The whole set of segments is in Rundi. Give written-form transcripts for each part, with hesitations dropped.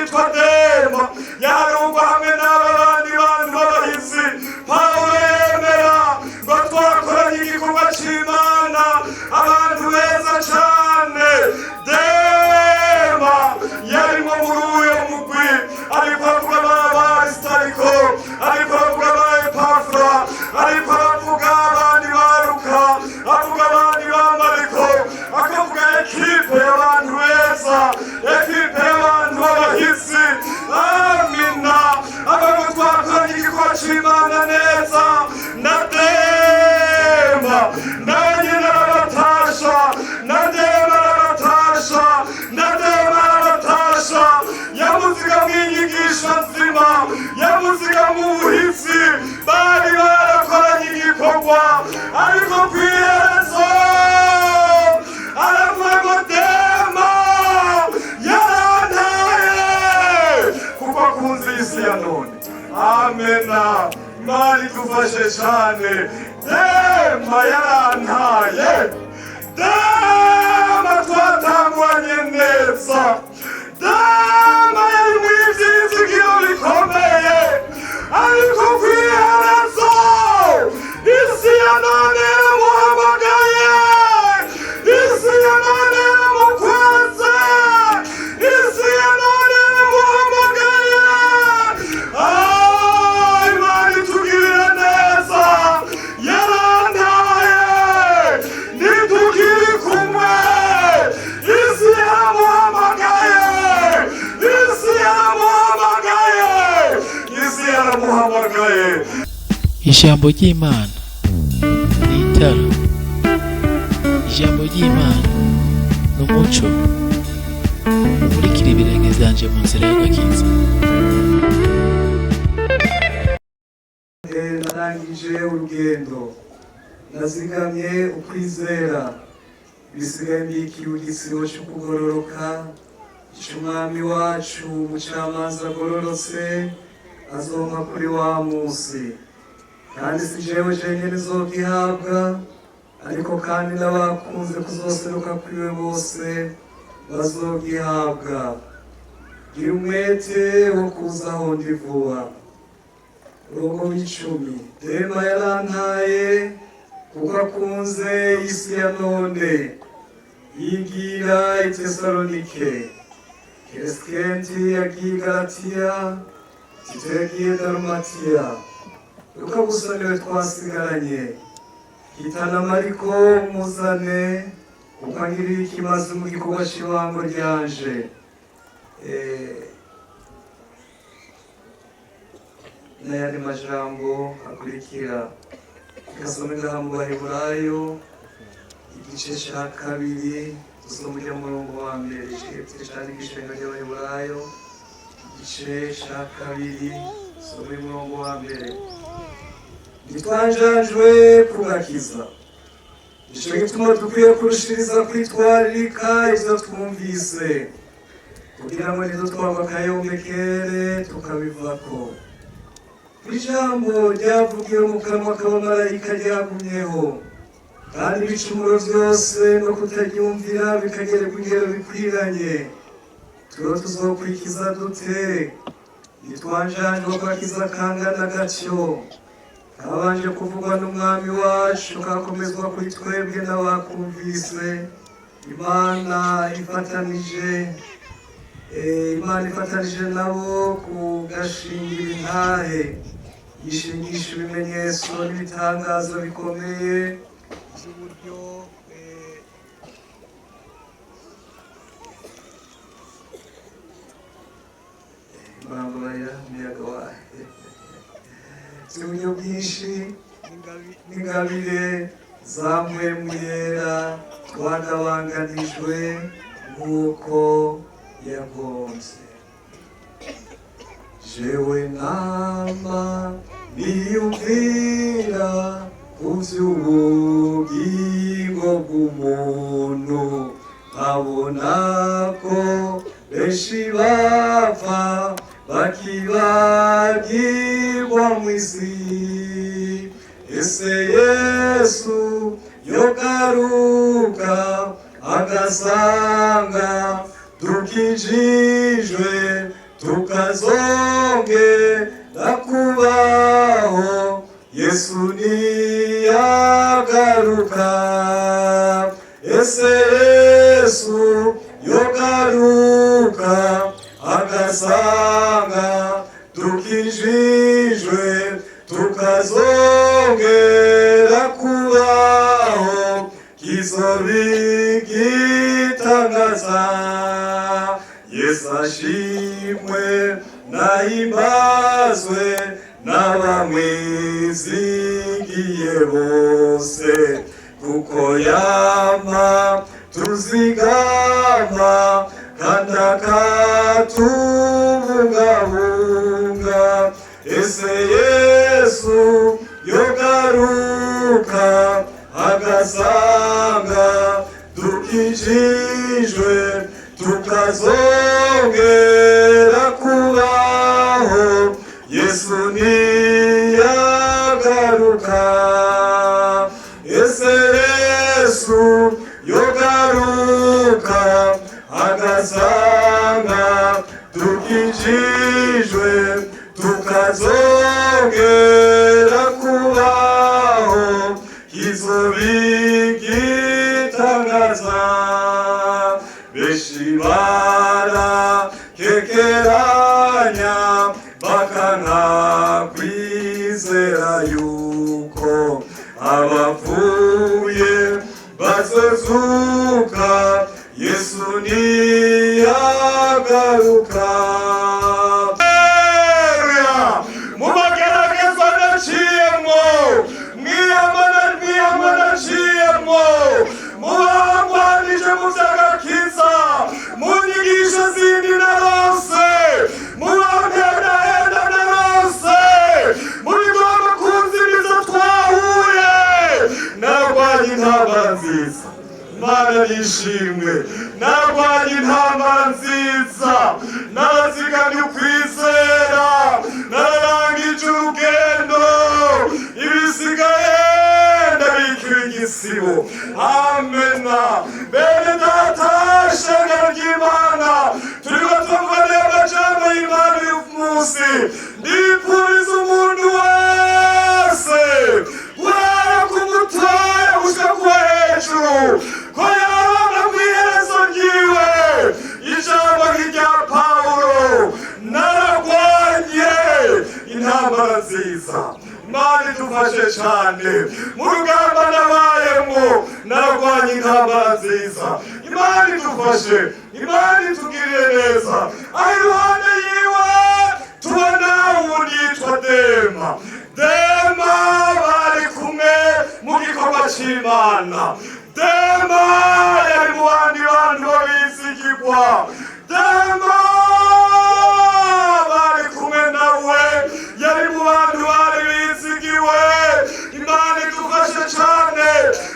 yitwa Dema yarugwa hamwe n'aba bandi bantu b'abahizi. Pawulo yemera ngo twakoranye igikorwa c'Imana, abantu beza cane. Dema yarimo muri uyo mugwi, ariko avuga ba Arisitariko, ariko avuga ba Epafura, ariko aravuga abandi ba Luka, avuga abandi ba Mariko, akavuga équipe y'abantu beza, équipe y'abantu b'abahisi. Amina. Avuga twakoranye igikorwa c'Imana neza na Dema, nawe nyine arabatasha, na Dema arabatasha, na Dema arabatasha. Yamuziga mu inyigisho nzima, yamuziga mu buhisi, bari barakoranye igikorwa, ariko kw'iherezo aravuga ngo Dema yarantaye kuko akunze isi ya none. Amena. Imana idufashe cane. Dema yarantaye. Dema twatanguranye neza. Dema yari mu ivyizigiro bikomeye, ariko kw'iherezo isi ya none yaramuhamagaye, isi ya none yaramukweze, isi ya none yaramuhamagaye. Ah, Imana itugirira neza. Yarantaye, ntitukiri kumwe. Isi yaramuhamagaye, isi yaramuhamagaye, isi yaramuhamagaye. Ijambo ry'Imana ni itara. Ijambo ry'Imana ni umuco umurikira ibirenge vyanje mu nzira y'agakiza. Narangije urugendo, nazigamye ukwizera, bisigaye mbikiwe igisibo cyo kugororoka, cy'Umwami wacu, umucamanza agororotse, azompa kuri wa munsi. Kandi si jewe jenyine nzogihabwa, ariko kandi n'abakunze kuzoseruka kwiwe bose bazogihabwa. Gira umwete wo kuza aho ndi vuba. Umurongo w'icumi: Dema yarantaye kuko akunze isi ya none, yigira i Tesalonike. Keresikenti yagiye i Galatiya, Tito yagiye Dalumatiya. Luka gusa niwe twasigaranye. Hitana Mariko muzane, kuko angiriye ikimazi mu gikorwa cy'ibango ryanje. N'ayandi majambo akurikira gasome ngaha mu Baheburayo igice ca kabiri, dusome ujya murongo wa mbere. Icete candika ishenga ry'Abaheburayo igice ca kabiri, dusome umurongo wa mbere. Ntitwanjanjwe kugakiza, nico gituma dukwiye kurushiriza kwitwararika ivyo twumvise, kugira ngo ntidutwarwe akayombekere tukabivako. Ijambo ryavugiwe mu kanwa k'abamarayika ryagumyeho, kandi ibicumuro byose no kutaryumvira bikagerekwa ingero bikwiranye. Turo tuzokwikiza dute? Ntitwanjanjwe kwakiza kangana gatyo, kabanje kuvugwa n'Umwami wacu, kakomezwa kuri twebwe n'abakumvise. Imana ifatanije nabo kugashingira intahe, yishingisha ibimenyetso n'ibitangazo bikomeye by'uburyo murambabarira, umuyaga wawe, by'uburyo bwinshi n'ingabire za Mpwemu Yera twagabanganijwe nk'uko yagombye. Jewe nama niyumvira ku by'ubugingo bw'umuntu, nkabona ko benshi bapfa bakibagirwa mu isi. Ese Yesu yogaruka agasanga dukijijwe? Tukazongera kubaho Yesu niyagaruka. Ese Yesu yogaruka agasanga tukijijwe, tukazongera kubaho, kizobigitangaza. Yesu ashimwe nahimbazwe n'abamwizigiye bose, kuko yama tuzigama kandi akatubungabunga. Ese Yesu yogaruka agasanga dukijijwe, tukazongera kubaho Yesu niyagaruka. Ese Yesu yogaruka agasanga dukijijwe, tukazongera kubaho, kizobigitangaza. Benshi barakekeranya bakanka kwizera yuko abapfuye bazozuka Yesu niyagaruka. Haleluya! Mu mageragezwa naciyemwo, mwiyamana mwiyama naciyemwo, mu bangwanije mu vy'agakiza, mu nyigisho zindi naronse, mu bampenahenda naronse, mu bigomba kunzimiza twahuye, narwanye intambara nziza. Mana nishimwe, narwanye intambara nziza, narazigamye ukwizera, nararangije urugendo, ibisigaye ndabikiwe igisibo. Amena. Bene data, shengero ry'Imana, turiko tuvuga amajambo y'Imana uyu munsi. Ndipfuriza umuntu wese guhera ku mutoya gushika kuwa hejuru ko yabona kw'iherezo ryiwe ijambo nk'irya Pawulo: "Naragwanye intambara nziza." Imana idufashe cyane. Mu rugamba nabayemo, narwanye intambara nziza. Imana idufashe, Imana itugirire neza. Aho iruhande yiwe tubona uwundi yitwa Dema. Dema bari kumwe mu gikorwa c'Imana. Dema yari mu bandi bantu babizigirwa. Dema bari kumwe nawe, yari mu bantu bari bizigiwe. Imana idufashe cane.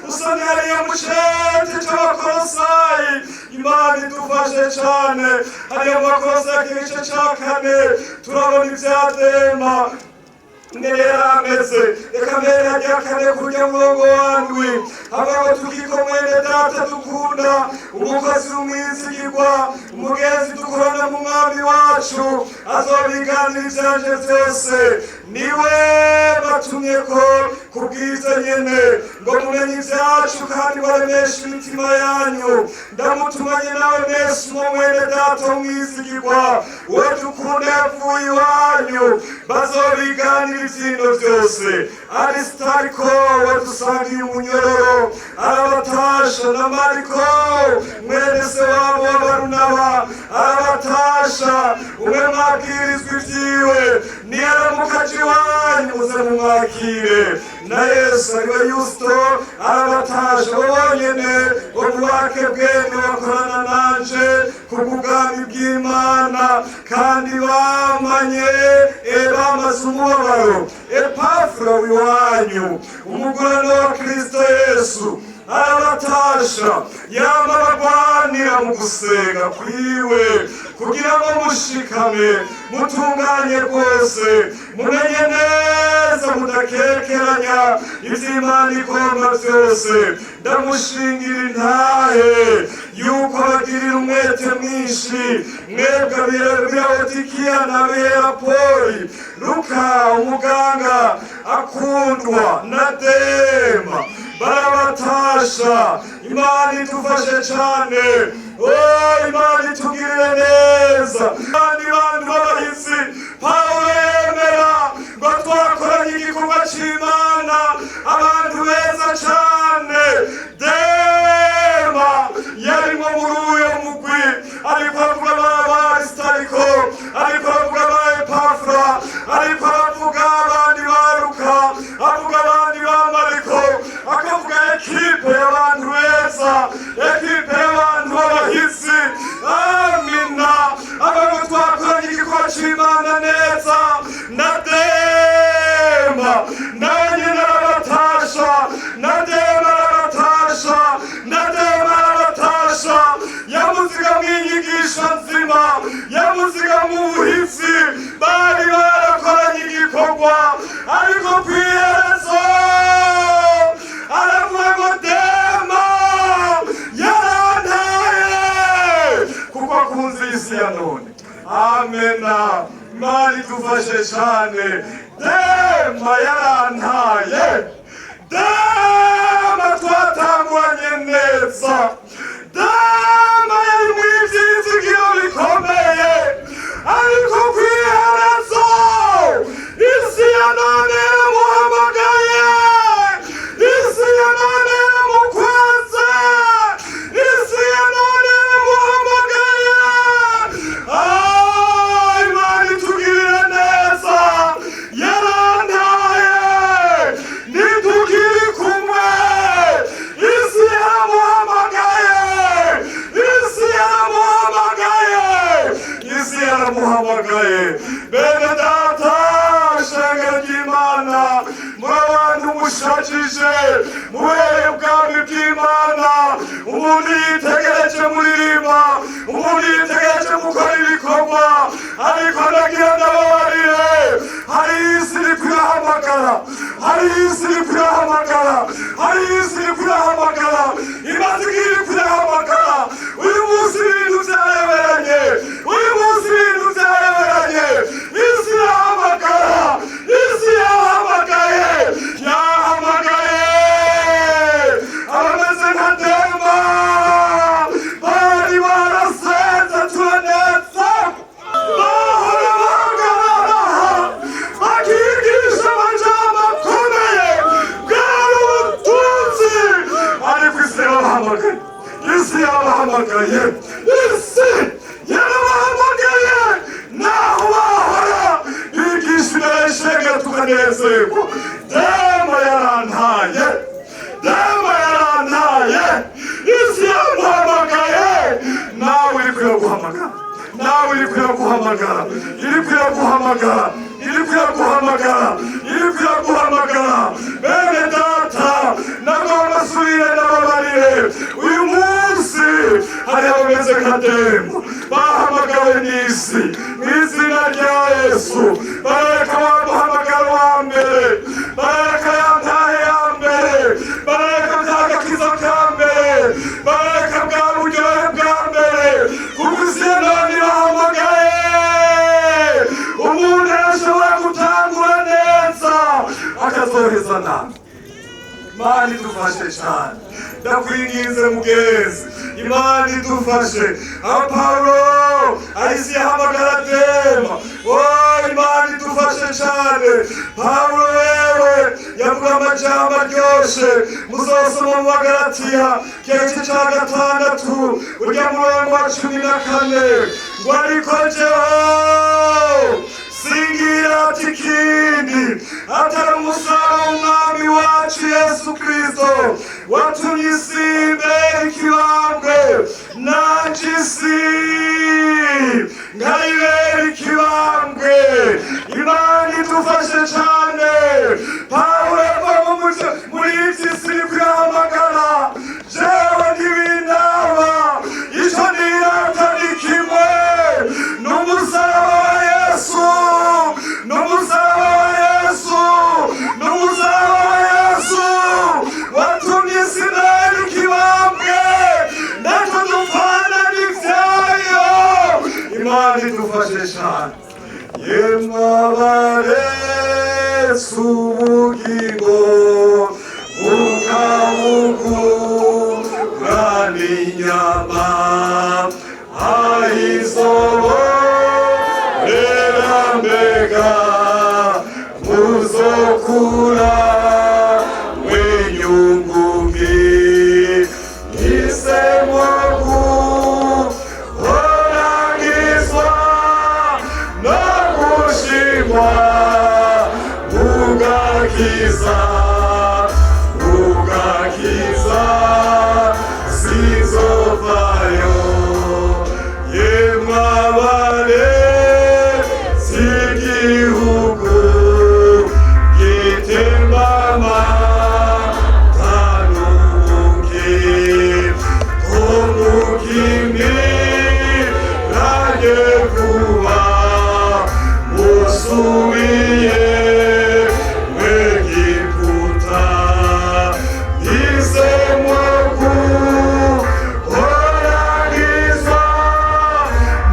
Usomye hariya mu cete c'Abakolosayi, Imana idufashe cane, hariya mu Bakolosayi igice ca 4 turabona ivya Dema ngene yari ameze. Reka mbere hajya 4 kurya murongo wa 7 hamwe ngo: "Tukiko mwene data dukunda, umukozi w'umwizigirwa, umugenzi dukorana mu Mwami wacu, azobiganira ivyanje vyose, niwe batumye ko kubwiza nyene ngo mumenye ivyacu kandi baremeshe imitima yanyu. Ndamutumanye nawe Onesimo mwene data w'umwizigirwa, uwo dukunda yavuye iwanyu, bazobiganira ivyino vyose. Aristariko wadusangiye umunyororo arabatasha, na Mariko mwene se wabo wa Barunaba arabatasha, umwe mwabwirizwa ivyiwe. Niyaramukaje iwanyu muze mumwakire. Na Yesu ariwe Yusito arabatasha, bo bonyene bo mubake bwene bakorana nanje kubw'ubwami bw'Imana, kandi bamanye bamaze umubabaro. Epafura w'iwanyu, umugurano wa Kristo Yesu, arabatasha, yama abagwanira mu gusenga kwiwe kugira ngo mushikame mutunganye rwose, mumenye neza mudakekeranya ivy'Imana igomba vyose. Ndamushingira intahe." Yuko bagirira umwete mwinshi mwebwe ab'i Lawodikiya n'ab'i Hierapoli. Luka umuganga akundwa na Dema barabatasha. Imana idufashe cane. Oh, Imana itugirire neza. Kandi bantu b'abahizi, Pawulo yemera ngo twakoranye igikorwa c'Imana, abantu beza cane. Dema yarimo muri uyo mugwi, ariko avuga ba Arisitariko, ariko avuga ba Epafura, ariko aravuga abandi ba Luka, avuga abandi ba Mariko, akavuga ekipe y'abantu beza, ekipe y'abantu b'abahizi. Amina. Abantu twakoranye igikorwa c'Imana neza na Dema, nawe nyine arabatasha, na Dema arabatasha, na Dema arabatasha. Yamuziga mu inyigisho nzima, yamuziga mu buhizi, bari barakoranye igikorwa, ariko kw'iherezo aravuga ngo Dema yarantaye kuko akunze isi ya none. Amena. Imana idufashe cane. Dema yarantaye. Dema twatanguranye neza. Dema yari mu ivyizigiro bikomeye, ariko kw'iherezo isi ya none yaramuhamagaye, isi ya none yaramukweze, isi ya none yaramuhamagaye. Ah, Imana itugirire neza. Yarantaye, ntitukiri kumwe. Isi yaramuhamagaye, isi yaramuhamagaye, isi yaramuhamagaye. Bene data, shengero ry'Imana, muri abantu mushajije, mubereye ubwami bw'Imana. Umuntu yitegereje muririmba, umuntu yitegereje mukora ibikorwa, ariko ndagira ndababarire, hari isi iri kurahamagara, hari isi iri kurahamagara, hari isi iri kurahamagara, imaze igihe iri kurahamagara. Uyu munsi ibintu byareberanye, uyu munsi ibintu byareberanye. Isi irahamagara, isi yahamagaye, yahamagaye abameze nka Dema bari barasenze turaneza, bahora bahagarara bakigisha amajambo akomeye, bwari ubutunzi, ariko isi yarabahamagaye, isi yarabahamagaye, isi yarabahamagaye. Naho bahora bigisha imbere y'ishengero tukanezerwa, Dema yarantaye, Dema yarantaye, isi yamuhamagaye. Nawe iri guhamagara, nawe iri guhamagara, iri guhamagara, iri guhamagara, iri guhamagara. Bene data, nagomba asubire n'ababarire, uyu munsi hari abameze nka Dema bahamagawe n'isi. Mu izina rya Yesu, barareka wa muhamagaro wa mbere, barareka ya ntahe ya mbere, barareka bya gakiza ka mbere, barareka bwa buryohe bwa mbere, kuko isi ya none irahamagaye. Umuntu arashobora gutangura neza akazoheza nabi. Imana idufashe cyane. Ndakwinginze mugenzi, Imana idufashe. Aho Pawulo ahise yahamagara Dema. Oh, Imana idufashe cyane. Pawulo wewe yavuga amajambo aryoshe, muzosoma mu Bagalatiya igice cya 6, ujya murongo wa 14, ngo ariko jeho singirata ikindi atari umusaraba w'Umwami wacu Yesu Kristo, watumye isi imbera ikibambwe, nanje isi nkayibera ikibambwe. Imana idufashe cane. Pawulo yava mu muco muri iki si iri kuyahamagara, jewe ntibindaba, ico nirata ni kimwe, ni umusaraba wa Yesu, ni umusaraba wa Yesu, ni umusaraba wa Yesu watumye isi imbera ikibambwe, natwe dupfa. Cyane. Yemwe abaretse ubugingo bukabugura n'inyama, ayizoborera mbega muzokura mwenyungugi isemwogu orangizwa no gushimwa ugakiza, ugakiza sizovayo. Yemwe sigihugu gitembama tanuki komukimi ranye kuba musubiye mwegiputa isemwoku orangizwa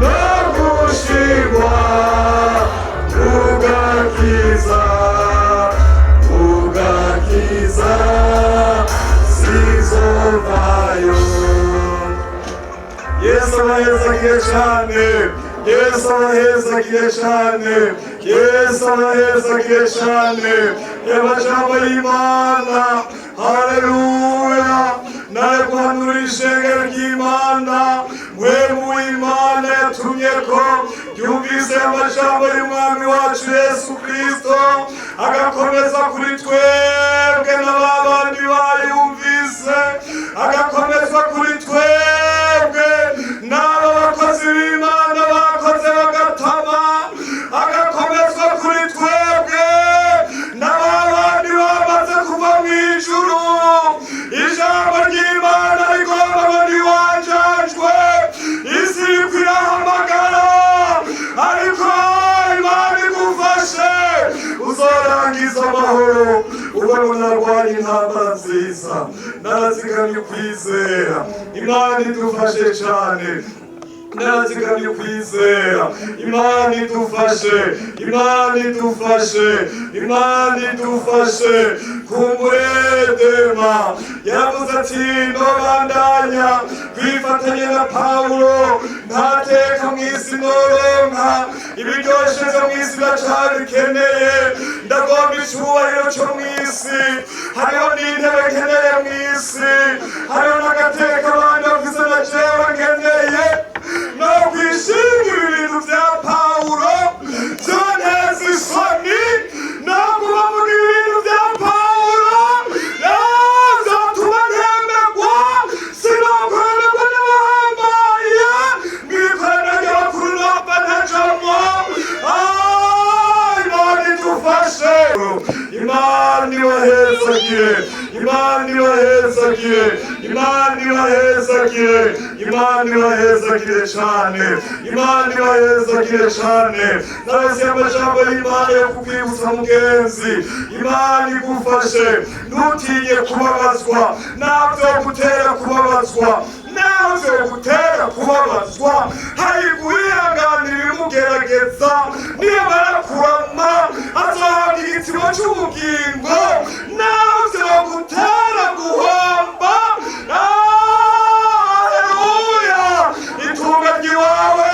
no gushigwa ugakiza, ugakiza sizovayo. Yesu abahezagiye cyane, Yesu abahezagiye cyane, Yesu abahezagiye cyane. Amajambo y'Imana, haleluya. Nawe guhanura ishengero ry'Imana, mwemu Imana yatumye ko ryumvise amajambo y'Umwami wacu Yesu Kristo, agakomeza kuri twebwe n'ababandi bayumvise, agakomeza kuri twebwe n'aba bakozi b'Imana bakoze bagatama, agakomezwa kuri twebwe n'ababandi bamaze kuva mu ijuru. Ijambo ry'Imana rigomba ngo ntiwanjajwe. Isi iriko irahamagara, ariko Imana igufashe uzorangiza amahoro. Ubona narwanya intambara nziza, narazigamye ukwizera. Imana idufashe cyane. Narazigamye ukwizera. Imana idufashe, Imana idufashe, Imana idufashe. Kumburedema yavuze ati: "Ndobandanya kwifatanya na Pawulo, ntateka mu isi noronka, ibiryoshe vyo mu isi ndacabikeneye, ndagomba icubahiro co mu isi, hariho n'intebe nkeneye mu isi, hariho n'agateka abandi bafise na jewe nkeneye. No kwishinga ibi bintu vya Pawulo vyonteza isoni, no kubavuga ibintu vya Pawulo vyotuma ntemegwa, sinokwemerwa n'abahambaye mw'ikoraniro ry'abakuru nopfa ntajamwo." Imana idufashe, Imana ibahezagire, Imana ibahezagire, Imana ibahezagire, Imana ibahezagire cane, Imana ibahezagire cane. Narose amajambo y'Imana yo kukwibutsa, mugenzi. Imana igufashe, ntutinye kubabazwa. Navyo gutera kubabazwa, navyo gutera kubabazwa, hari guhihanganira ibimugerageza. Niyamara kurama azohabwa igitabo c'ubugingo. Navyo gutera guhomba, haleluya, itunga ry'iwawe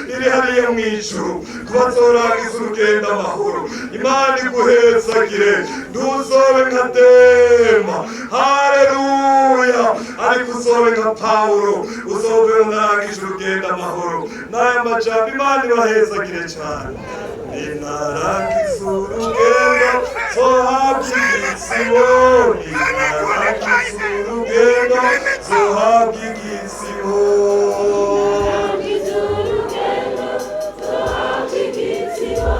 riri hariya mw'ijuru kubazorangiza urugendo amahoro. Imana iguhezagire. Ntuzobe nka Dema, haleluya, ariko uzobe nka Pawulo, uzobe unarangije urugendo amahoro. N'aya majambo, Imana ibahezagire cyane. Ninarangiza urugendo zohabwa igisibo, ninarangiza urugendo zohabwa igisibo. Narangiza urugendo zohabwa igisibo,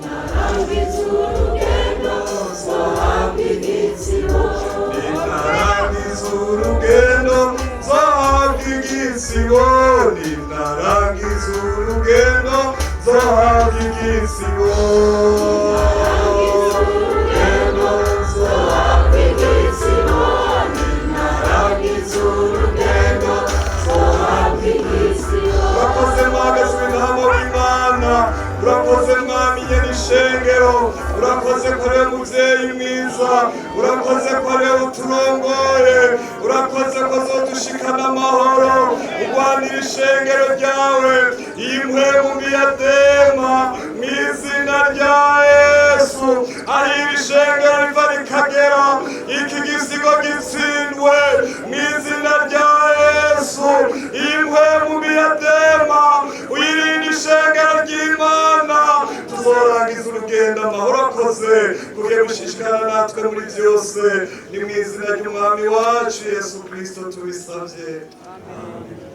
narangiza urugendo zohabwa igisibo. Ninarangiza urugendo zohabwa igisibo, ninarangiza urugendo zohabwa igisibo. Urugendo zohabwa igisibo, narangiza urugendo zohabwa igisibo. Bakoze mpagaze. ishengero. Urakoze ko ariwe muvyeyi mwiza, urakoze ko ariwe uturongoye, urakoze ko azodushikana amahoro. Urwanira ishengero ryawe, iyi mpwemu mbi ya Dema, mu izina rya Yesu, aho iri shengero riva rikagera, iki gisigo gitsindwe mu izina rya Yesu. Iyi mpwemu mbi ya Dema, uyirinde ishengero ry'Imana, tuzorangiza urugendo amahoro. Akoze kugiye gushishikara natwe muri byose. Ni mu izina ry'Umwami wacu Yesu Kristo tubisabye. Amen.